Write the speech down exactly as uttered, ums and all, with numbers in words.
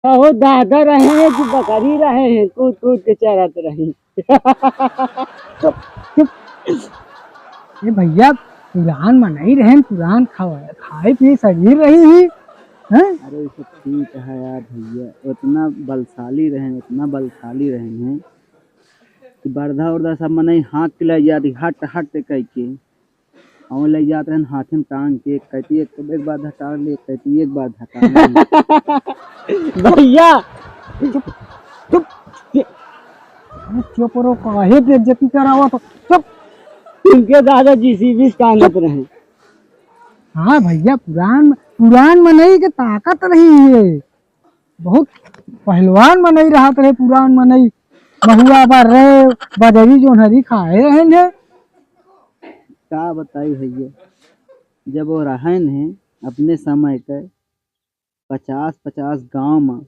अहो दादा रहे हैं कि बकरी रहे हैं, कूद कूद के चरत रही। चुप, चुप। ए भइया, पुरान मनई रहेन, पुरान खाए, खाए पिए शरीर रही ही, हैं? अरे, उ सब ठीक है यार भइया, उतना बलशाली रहेन, उतना बलशाली रहेन हैं कि बरधा उरधा सब मनई हाँक के लइ जात ही, हट, हट कइके। अउर लइ जात रहेन हाथे में टांग के, कहती एक, एक बार धटार ले, कहती एक बार धटार ले। भइया, चुप, चुप। अरे चुप रहो, काहे बेइज्जती करावत हो? चुप। इनके दादा जीसीबी से टांगत रहे। हाँ भइया, पुरान, पुरान मनई के ताकत रही है। बहुत पहलवान मनई रहत रहे, पुरान मनई। महुआ बा रहे, बजरी जोन्हरी खाए रहेन है। का बताई भइया, जब वो रहेन है अपने समय के, पचास पचास गांव में